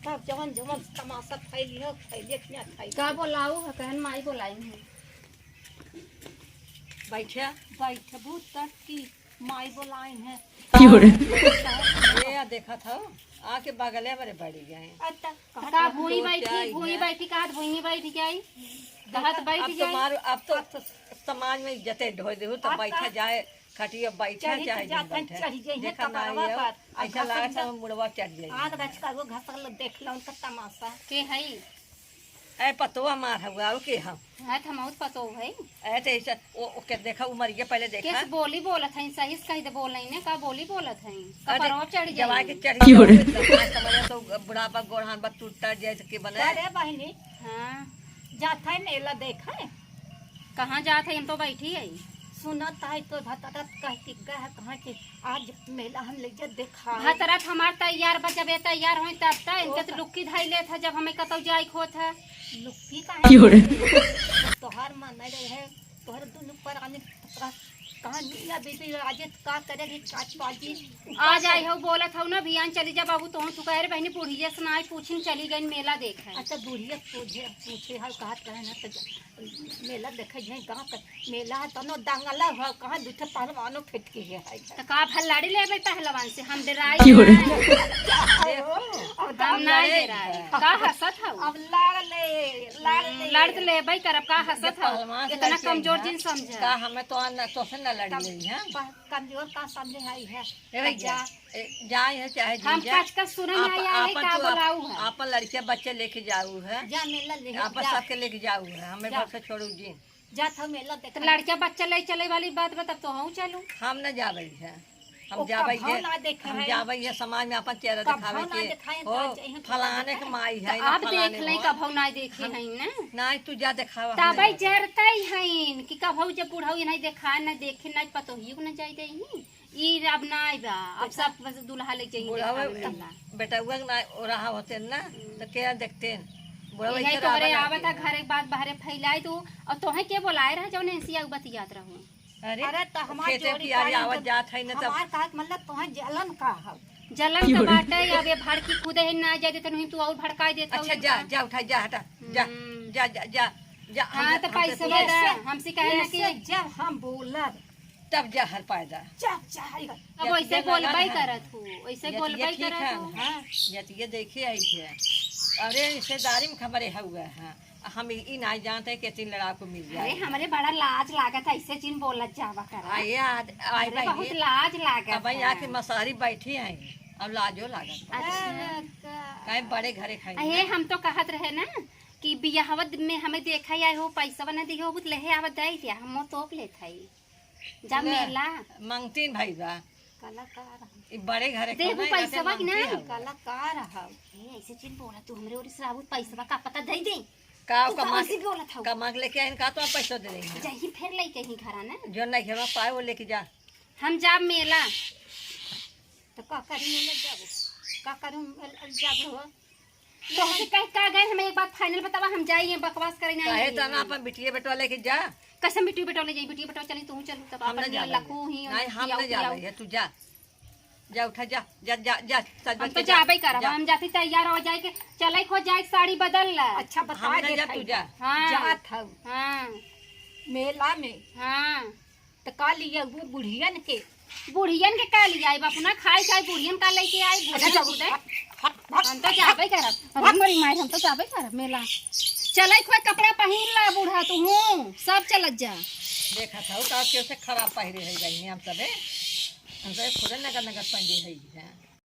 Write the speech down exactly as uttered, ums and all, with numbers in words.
अब जवन जवन तमाशा फैली हो, फैले के ना फैले। का बोलाऊ है? कहन माई बोलाई है। बैठे। बैठबू तब की माई बोलाई है। क्यों रे? ये या देखत हो, आके बगले मरे बैठ गए। अच्छा, का भूई बैठी, भूई बैठी, कहत भूई बैठ जाई, कहत बैठ अब जाई। तुम्हार, अब तो समाज में इज्जते ढोई देहु, तो अब बैठा का? जाए, खटिया बैठा चढ़ी तो चाहे जात जिन हैं, बैठा। चढ़ी जाई हैं देखा ना कपड़वा ये, पर। अब ऐसा घसक लागत है जब मुड़वा चढ़ जाई। आग रच का वो घसक लो, देख लो उनका तमाशा। के हई? ए पतोह हमार हउआ, और के हम? हाँ, तो हम और पतोह है। ए तो ऐसा, ओ, ओके देखा, उमरिया पहले देखा। केस बोली बोलत हैं, सही से कह दे, बोल नहीं ने, का बोली बोलत हैं? अरे, कपड़वा चढ़ जवाई जाई। के चढ़ क्यों रे? जाओ, तो आज समझ तो बुढ़ापा गोड़हान बा टूट टाट जाए तो के बने? अरे बहिनी, हाँ। जात है मेला देखे। कहाँ जात है? हम तो बैठी है। सुनत है तो भतरत कह के गए है, कहाँ के आज मेला हम ले जा देखा। भतरत हमार तैयार बा, जब ये तैयार होई तब त इनके ओ तो लुक्की धाई लेत है, जब हमें कतौ जाए के होत है। लुक्की काहे क्यों रे? तोहार मन नहीं रहे, तोहर दुनु पर आने का, कहाँ निया बीबी आज का करे रे काट पाजी। आ जाए हो, बोलत हो ना, भियान चली जा बाबू, तोहन तू कह रे बहनी, बुढ़िया से ना आई पूछिन चली गई मेला देखे। अच्छा, बुढ़िया पूछे, पूछे हो, कहत रहे ना तो जा। मेला देखे जे गाँव का मेला है, तनो दंगला हो, कहाँ दू ठे पहलवानो फेंट के है, है। तो का भल लड़ी लेबे पहलवान से? हम डराई क्यों रे? ना। देखो, अब हम हम ना लड़े डराई। हैं। का हंसत हऊ? अब लड़ ले, लड़ हम्म, ले। लड़ तो लेबे करब, का हंसत हऊ? पहलवान से इतना लड़ते कमजोर हैं। जिन समझे। का हमें तो न, तो से न लड़ी तब नहीं है। प-, कमजोर का समझे है, है। ए भैया, जा। ए, जाए है चाहे हम जिन जा। कच कच सुने में आप, आया है, आपन का तो आप, बोलाऊ है? आपन लड़के बच्चे लेके जाऊ है। जा मेला ले, आपन जा। सबके लेके जाऊ है, हमें जा। घर से छोड़ू जिन। जात हूँ मेला तो देखे। लड़का बच्चा ले चले वाली बात बा, तब तो हम चलू। हम न जाबे है, हम ओ, जाबे कभो है, ना देखे हम हैं। जाबे है समाज में अपन चेहरा कभो दिखावे ना के। देखाए, हो, तो जइहन तो फलाने के देखाए। माई तो है ना, आप फलाने देख लें, हो। कभो ना देखे हम हैं ना। नहीं, तू जा देखावा, हम तबे नहीं जाबे। जरते ही हैं कि कभो जब बुढ़ऊ नहीं देखाए, ना देखे, ना पतोहियो को ना जाए दे ही। ई अब ना आइबा, अब देखा? सब बस दुल्हा ले जाइए बुढ़ावे देखावे अब मेला। बेटउआ के ना ओराहा होते ना, हम्म। तो के देखते? बुढ़ावे यही इसे तोहरे रहबा आवत है, करते। घर एक बात बाहरे फैलाई तू, और तोहे के बोलाए रहा जौन ऐसी आग बतियात रहू? अरे, अरे, तो हमार खेते जोड़ी की आरी पानी आवत तो जात है ना, तब हमार कहत मतलब तोहे जलन का हव? जलन क्यों तो रे? बाटे, अब ये भड़की खुदे है ना जाए देते नहीं, तू और भड़काई देता अच्छा, हूँ जा, इनका। जा, उठा, जा, हटा, जा, हम्म। जा, जा, जा, जा, हाँ, हम, तो हम पैसे तो वाला, ऐसे, हमसे कहे ना कि ऐसे जब हम बोलब, तब जहर पैदा। जा, जा, हरी कर। अब जतिया वैसे बोलबे लड़न है। करत हूँ, वैसे जतिया बोलबे ठीक करत है, हूँ। हाँ, जतिया देखे है इसे। अरे, रिश्तेदारी में खबरे हुआ है। हम ई, ई नाई जानते कि तीन लड़ाकू मिल जाए। अरे, हमरे बड़ा लाज लागत है, ऐसे जिन बोलत जावा करा। आ, ये आद-, आई हमरे भाई, बहुत ये लाज लागत अब भाई है। आके मसारी बैठी हैं, अब लाजो लागत बा। अच्छा। काहे बड़े घरे खाई अहे, ना? हम तो कहत रहे ना कि बियाहवा में हमें देखा आए हो, पैसा ना दिहो, बहुत लेहे आवत जाई क्या? हम तोप लेत हई। जा ले, मेला। मंगतीन भाई बा। कलाकार हम। ई बड़े घरे देखू कौन है? पैसवा कि ना? मंगती हऊ। कलाकार हम। ए, ऐसे जिन बोला तू, हमरे ओरी से रहू, पैसवा का पता दे दे। का तू कमा कौन सी के, बोलत हऊ? कमा के लेके आइन का तो हम पैसा दे देंगे। जही फिर लेके ही घरा ना। जो नहीं घेवा पाए वो लेके जा। हम जाब मेला। तो का करी मेला जाबो? का करूँ मेला जाबो हो? तोहसे कह का गए, हमें एक बात final बतावा, हम जाई, ये बकवास करे ना काहे आई। तना अपन बिटिया बेटवा लेके जा। कसम बिटिया बेटवा ले जाई, बिटिया बेटवा चली, तू चलू, तब हम अपन ना जाबे। लखू ही, नहीं, हम ना जाबे, तू जा। जा उठा, जा, जा, जा, जा, सज हम बज तो के जा, जाबे करब, जा। हम जाती तैयार हो जाए के, चले खो जाए के साड़ी बदल ला। अच्छा, बता हम ना दे जा, तू भाई। जा। हाँ। जात हऊ। हाँ। मेला में। हाँ। त का लिया वो बुढ़ियन के? बुढ़ियन के का लिया? अब अपना खाई खाई बुढ़ियन का लेके आई, अच्छा, बुढ़ियन जाओ, खुदे। हट, हट, हट, हम तो हट, जाबे करब। हट। अरे मोरी माई, हम तो जाबे करब मेला। चले खोए कपड़ा पहिन ला बूढ़ा तू हूँ, सब चलत जा। देखा था का के से खराब पहिरे है गई हम सबे। हम सबे खुदे नगर नगर पंजे है।